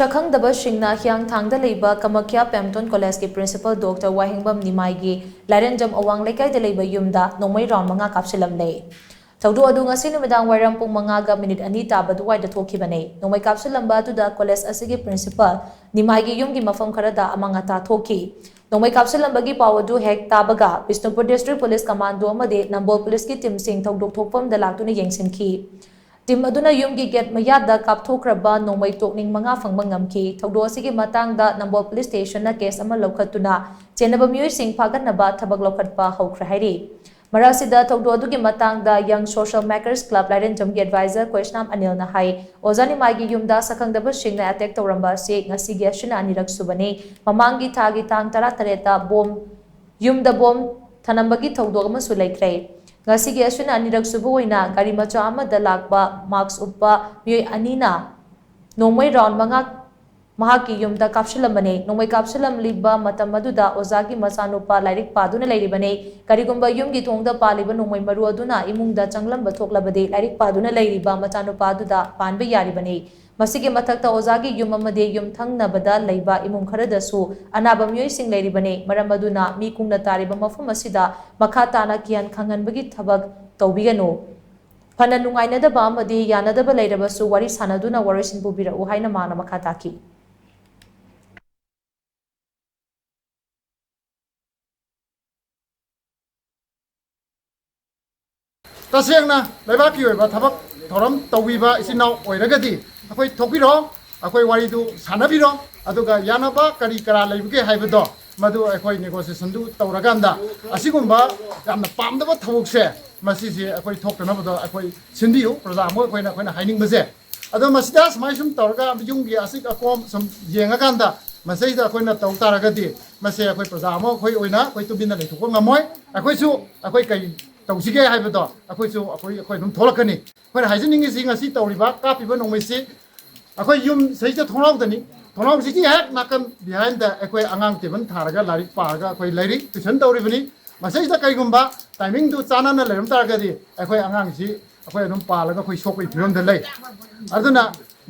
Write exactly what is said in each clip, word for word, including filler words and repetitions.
ꯁꯛꯈꯪꯗꯕꯁꯤꯡꯅ ꯍꯤꯌꯥꯡꯊꯥꯡꯗ ꯂꯩꯕ ꯀꯃꯈ꯭ꯌꯥ ꯄꯦꯝꯇꯣꯟ ꯀꯣꯂꯦꯖꯀꯤ principle doctor ꯋꯥꯍꯦꯡꯕꯝ ꯅꯤꯃꯥꯏꯒꯤ ꯂꯥꯏꯔꯦꯟꯖꯝ ꯑꯋꯥꯡ ꯂꯩꯀꯥꯏꯗ ꯂꯩꯕ ꯌꯨꯝꯗ ꯅꯣꯡꯃꯩ ꯔꯥꯎꯟ ꯃꯉꯥ ꯀꯥꯞꯁꯤꯜꯂꯝꯂꯦ꯫ ꯊꯧꯗꯣꯛ ꯑꯗꯨ ꯉꯁꯤ ꯅꯨꯃꯤꯗꯥꯡ ꯋꯥꯏꯔꯝ ꯄꯨꯡ ꯃꯉꯥꯒ ꯃꯤꯅꯤꯠ ꯑꯅꯤ ꯇꯥꯕ ꯑꯗꯨꯋꯥꯏꯗ ꯊꯣꯛꯈꯤꯕꯅꯤ꯫ ꯅꯣꯡꯃꯩ ꯀꯥꯞꯁꯤꯜꯂꯝꯕ ꯑꯗꯨꯗ ꯀꯣꯂꯦꯖ ꯑꯁꯤꯒꯤ ꯄ꯭ꯔꯤꯟꯁꯤꯄꯜ ꯅꯤꯃꯥꯏꯒꯤ ꯌꯨꯝꯒꯤ ꯃꯐꯝ ꯈꯔꯗ ꯑꯃꯥꯡ ꯑꯇꯥ ꯊꯣꯛꯈꯤ꯫ ꯅꯣꯡꯃꯩ ꯀꯥꯞꯁꯤꯜꯂꯝꯕꯒꯤ ꯄꯥꯎ ꯑꯗꯨ ꯍꯦꯛ ꯇꯥꯕꯒ ꯕꯤꯁꯅꯨꯄꯨꯔ ꯗꯤꯁꯇ꯭ꯔꯤꯛ ꯄꯨꯂꯤꯁ ꯀꯃꯥꯟꯗꯣ ꯑꯃꯗꯤ ꯅꯝꯕꯣꯜ ꯄꯨꯂꯤꯁꯀꯤ ꯇꯤꯝꯁꯤꯡ ꯊꯧꯗꯣꯛ ꯊꯣꯛꯐꯝꯗ ꯂꯥꯛꯇꯨꯅ ꯌꯦꯡꯁꯤꯟꯈꯤ꯫ ꯇꯤꯝ ꯑꯗꯨꯅ ꯌꯨꯝꯒꯤ ꯒꯦꯠ ꯃꯌꯥꯗ ꯀꯥꯞꯊꯣꯛꯈ꯭ꯔꯕ ꯅꯣꯡꯃꯩ ꯇꯣꯛꯅꯤꯡ ꯃꯉꯥ ꯐꯪꯕ ꯉꯝꯈꯤ꯫ ꯊꯧꯗꯣꯛ ꯑꯁꯤꯒꯤ ꯃꯇꯥꯡꯗ ꯅꯝꯕꯣꯜ ꯄꯨꯂꯤꯁ ꯁ꯭ꯇꯦꯁꯟꯅ ꯀꯦꯁ ꯑꯃ ꯂꯧꯈꯠꯇꯨꯅ ꯆꯦꯟꯅꯕ ꯃꯤꯑꯣꯏꯁꯤꯡ ꯐꯥꯒꯠꯅꯕ ꯊꯕꯛ ꯂꯧꯈꯠꯄ ꯍꯧꯈ꯭ꯔꯦ ꯍꯥꯏꯔꯤ꯫ ꯃꯔꯛ ꯑꯁꯤꯗ ꯊꯧꯗꯣꯛ ꯑꯗꯨꯒꯤ ꯃꯇꯥꯡꯗ ꯌꯪ ꯁꯣꯁꯤꯌꯦꯜ ꯃꯦꯀꯔꯁ ꯀ꯭ꯂꯕ ꯂꯥꯏꯔꯦꯟꯖꯝꯒꯤ ꯑꯦꯗꯚꯥꯏꯖꯔ ꯀꯣꯏꯁꯅꯥꯝ ꯑꯅꯤꯜꯅ ꯍꯥꯏ, ꯑꯣꯖꯥ ꯅꯤꯃꯥꯏꯒꯤ ꯌꯨꯝꯗ ꯁꯛꯈꯪꯗꯕꯁꯤꯡꯅ ꯑꯦꯇꯦꯛ ꯇꯧꯔꯝꯕ ꯑꯁꯤ ꯉꯁꯤꯒꯤ ꯑꯁꯤꯅ ꯑꯅꯤꯔꯛ ꯁꯨꯕꯅꯤ꯫ ꯃꯃꯥꯡꯒꯤ ꯊꯥꯒꯤ ꯇꯥꯡ ꯇꯔꯥꯇꯔꯦꯠꯇ ꯕꯣꯝ ꯌꯨꯝꯗ ꯕꯣꯝ ꯊꯅꯝꯕꯒꯤ ꯊꯧꯗꯣꯛ ꯑꯃꯁꯨ ꯂꯩꯈ꯭ꯔꯦ꯫ ꯉꯁꯤꯒꯤ ꯑꯁꯤꯅ ꯑꯅꯤꯔꯛ ꯁꯨꯕ ꯑꯣꯏꯅ ꯒꯥꯔꯤ ꯃꯆꯥ ꯑꯃꯗ ꯂꯥꯛꯄ ꯃꯥꯛꯁ ꯎꯞꯄ ꯃꯤꯑꯣꯏ ꯑꯅꯤꯅ ꯅꯣꯡꯃꯩ ꯔꯥꯎꯟ ꯃꯉꯥ ꯃꯍꯥꯛꯀꯤ ꯌꯨꯝꯗ ꯀꯥꯞꯁꯤꯜꯂꯝꯕꯅꯤ꯫ ꯅꯣꯡꯃꯩ ꯀꯥꯞꯁꯤꯜꯂꯝꯂꯤꯕ ꯃꯇꯝ ꯑꯗꯨꯗ ꯑꯣꯖꯥꯒꯤ ꯃꯆꯥꯅꯨꯄꯥ ꯂꯥꯏꯔꯤꯛ ꯄꯥꯗꯨꯅ ꯂꯩꯔꯤꯕꯅꯤ꯫ ꯀꯔꯤꯒꯨꯝꯕ ꯌꯨꯝꯒꯤ ꯊꯣꯡꯗ ꯄꯥꯜꯂꯤꯕ ꯅꯣꯡꯃꯩ ꯃꯔꯨ ꯑꯗꯨꯅ ꯏꯃꯨꯡꯗ ꯆꯪꯂꯝꯕ ꯊꯣꯛꯂꯕꯗꯤ ꯂꯥꯏꯔꯤꯛ ꯄꯥꯗꯨꯅ ꯂꯩꯔꯤꯕ ꯃꯆꯥꯅꯨꯄꯥ ꯑꯗꯨꯗ ꯄꯥꯟꯕ ꯌꯥꯔꯤꯕꯅꯤ꯫ ꯃꯁꯤꯒꯤ ꯃꯊꯛꯇ ꯑꯣꯖꯥꯒꯤ ꯌꯨꯝ ꯑꯃꯗꯤ ꯌꯨꯝꯊꯪꯅꯕꯗ ꯂꯩꯕ ꯏꯃꯨꯡ ꯈꯔꯗꯁꯨ ꯑꯅꯥꯕ ꯃꯤꯑꯣꯏꯁꯤꯡ ꯂꯩꯔꯤꯕꯅꯤ꯫ ꯃꯔꯝ ꯑꯗꯨꯅ ꯃꯤ ꯀꯨꯡꯅ ꯇꯥꯔꯤꯕ ꯃꯐꯝ ꯑꯁꯤꯗ ꯃꯈꯥ ꯇꯥꯅ ꯀꯤꯍꯟ ꯈꯪꯍꯟꯕꯒꯤ ꯊꯕꯛ ꯇꯧꯕꯤꯒꯅꯨ꯫ ꯐꯅ ꯅꯨꯡꯉꯥꯏꯅꯗꯕ ꯑꯃꯗꯤ ꯌꯥꯅꯗꯕ ꯂꯩꯔꯕꯁꯨ ꯋꯥꯔꯤ ꯁꯥꯟꯅꯗꯨꯅ ꯋꯥꯔꯣꯏꯁꯤꯟ ꯄꯨꯕꯤꯔꯛꯎ ꯍꯥꯏꯅ ꯃꯥꯅ ꯃꯈꯥ ꯇꯥꯈꯤ꯫ ꯇꯁꯦꯡꯅ ꯂꯩꯕꯥꯛꯀꯤ ꯑꯣꯏꯕ ꯊꯕꯛ ꯊꯧꯔꯝ ꯇꯧꯕꯤꯕ ꯏꯆꯤꯟ ꯏꯅꯥꯎ ꯑꯣꯏꯔꯒꯗꯤ ꯑꯩꯈꯣꯏ ꯊꯣꯛꯄꯤꯔꯣ, ꯑꯩꯈꯣꯏ ꯋꯥꯔꯤꯗꯨ ꯁꯥꯟꯅꯕꯤꯔꯣ, ꯑꯗꯨꯒ ꯌꯥꯅꯕ ꯀꯔꯤ ꯀꯔꯥ ꯂꯩꯕꯒꯦ ꯍꯥꯏꯕꯗꯣ ꯃꯗꯨ ꯑꯩꯈꯣꯏ ꯅꯦꯒꯣꯁꯤꯌꯦꯁꯟꯗꯨ ꯇꯧꯔꯀꯥꯟꯗ ꯑꯁꯤꯒꯨꯝꯕ ꯌꯥꯝꯅ ꯄꯥꯝꯗꯕ ꯊꯕꯛꯁꯦ ꯃꯁꯤꯁꯦ ꯑꯩꯈꯣꯏ ꯊꯣꯛꯇꯅꯕꯗꯣ ꯑꯩꯈꯣꯏ ꯁꯤꯟꯕꯤꯌꯨ꯫ ꯄ꯭ꯔꯖꯥ ꯑꯃ ꯑꯩꯈꯣꯏꯅ ꯑꯩꯈꯣꯏꯅ ꯍꯥꯏꯅꯤꯡꯕꯁꯦ꯫ ꯑꯗꯣ ꯃꯁꯤꯗ ꯁꯨꯃꯥꯏ ꯁꯨꯝ ꯇꯧꯔꯒ ꯌꯨꯝꯒꯤ ꯑꯆꯤꯛ ꯑꯀꯣꯝ ꯁꯨꯝ ꯌꯦꯡꯉꯀꯥꯟꯗ ꯃꯁꯤꯗ ꯑꯩꯈꯣꯏꯅ ꯇꯧ ꯇꯥꯔꯒꯗꯤ ꯃꯁꯦ ꯑꯩꯈꯣꯏ ꯄ꯭ꯔꯖꯥ ꯑꯃ ꯑꯩꯈꯣꯏ ꯑꯣꯏꯅ ꯑꯩꯈꯣꯏ ꯇꯨꯃꯤꯟꯅ ꯂꯩꯊꯣꯛꯄ ꯉꯝꯃꯣꯏ꯫ ꯑꯩꯈꯣꯏꯁꯨ ꯑꯩꯈꯣꯏ ꯀꯔꯤ ꯇꯧꯁꯤꯒꯦ ꯍꯥꯏꯕꯗꯣ ꯑꯩꯈꯣꯏꯁꯨ ꯑꯩꯈꯣꯏ ꯑꯩꯈꯣꯏ ꯑꯗꯨꯝ ꯊꯣꯛꯂꯛꯀꯅꯤ꯫ ꯑꯩꯈꯣꯏꯅ ꯍꯥꯏꯖꯅꯤꯡꯉꯤꯁꯤ ꯉꯁꯤ ꯇꯧꯔꯤꯕ ꯀꯥꯞꯄꯤꯕ ꯅꯣꯡꯃꯩꯁꯤ ꯑꯩꯈꯣꯏ ꯌꯨꯝ ꯁꯤꯗꯩꯁꯤꯗ ꯊꯣꯡꯅꯥꯎꯗꯅꯤ, ꯊꯣꯡꯅꯥꯎꯁꯤꯒꯤ ꯍꯦꯛ ꯅꯥꯀꯟ ꯕꯤꯍꯥꯏꯟꯗ ꯑꯩꯈꯣꯏ ꯑꯉꯥꯡ ꯇꯦꯕꯜ ꯊꯥꯔꯒ ꯂꯥꯏꯔꯤꯛ ꯄꯥꯔꯒ ꯑꯩꯈꯣꯏ ꯂꯩꯔꯤ, ꯇ꯭ꯌꯨꯁꯟ ꯇꯧꯔꯤꯕꯅꯤ꯫ ꯃꯁꯤꯗꯩꯁꯤꯗ ꯀꯩꯒꯨꯝꯕ ꯇꯥꯏꯃꯤꯡꯗꯨ ꯆꯥꯟꯅꯅ ꯂꯩꯔꯝ ꯇꯥꯔꯒꯗꯤ ꯑꯩꯈꯣꯏ ꯑꯉꯥꯡꯁꯤ ꯑꯩꯈꯣꯏ ꯑꯗꯨꯝ ꯄꯥꯜꯂꯒ ꯑꯩꯈꯣꯏ ꯁꯣꯛꯄꯒꯤ ꯐꯤꯕꯝꯗ ꯂꯩ꯫ ꯑꯗꯨꯅ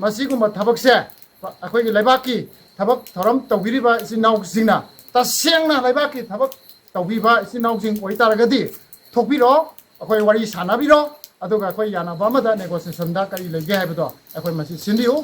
ꯃꯁꯤꯒꯨꯝꯕ ꯊꯕꯛꯁꯦ ꯑꯩꯈꯣꯏꯒꯤ ꯂꯩꯕꯥꯛꯀꯤ ꯊꯕꯛ ꯊꯧꯔꯝ ꯇꯧꯕꯤꯔꯤꯕ ꯏꯆꯤꯟ ꯏꯅꯥꯎꯁꯤꯡꯅ ꯇꯁꯦꯡꯅ ꯂꯩꯕꯥꯛꯀꯤ ꯊꯕꯛ ꯇꯧꯕꯤꯕ ꯏꯆꯤꯟ ꯏꯅꯥꯎꯁꯤꯡ ꯑꯣꯏꯇꯥꯔꯒꯗꯤ ꯊꯣꯛꯄꯤꯔꯣ, ꯑꯩꯈꯣꯏ ꯋꯥꯔꯤ ꯁꯥꯟꯅꯕꯤꯔꯣ, ꯑꯗꯨꯒ ꯑꯩꯈꯣꯏ ꯌꯥꯅꯕ ꯑꯃꯗ ꯅꯦꯒꯣꯁꯤꯌꯦꯁꯟꯗ ꯀꯔꯤ ꯂꯩꯒꯦ ꯍꯥꯏꯕꯗꯣ ꯑꯩꯈꯣꯏ ꯃꯁꯤ ꯁꯤꯟꯕꯤꯌꯨ꯫